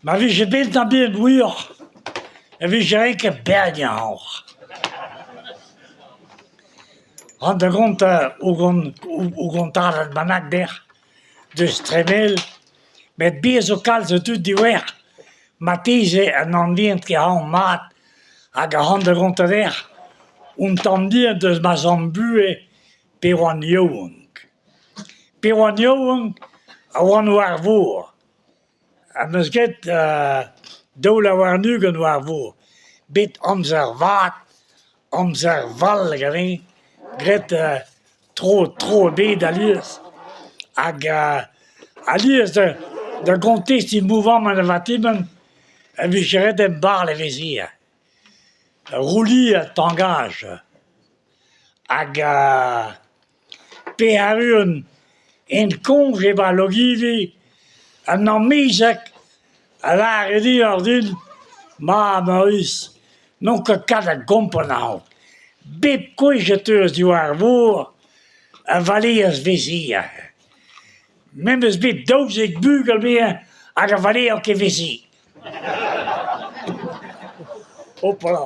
Ma vije bet tamm bihan muioc'h e vije renket berniañ ac'hanoc'h. Ran da gontañ ur gontadenn bennak dec'h deus Tremel met bez zo kalz a dud diwec'h marteze n'anavezont ket ac'hanon mat hag a ran da gontañ dec'h un tamm bihan deus ma zamm buhez pe oan yaouank. Pe oan yaouank a oan war vor. Ha 'meus ket 22 war ar vor. Bet amzer vat, amzer vall hag a vez graet tro tro ebet alies hag alies da gontestiñ mouvamant ar vatimant e vije ret embarl evezhiañ. Rouliañ tangaj hag Pe arruan en koñje 'ba Logivi an amezeg a lâre din ordin ma Maurice n'on ket kat da gompren ac'hanout. Bep gwech e teuez diwar ar mor a valeez 'vezi aze. Me 'm eus bet 12 bugel dezhañ hag a valeo ket 'vezi. Hopala !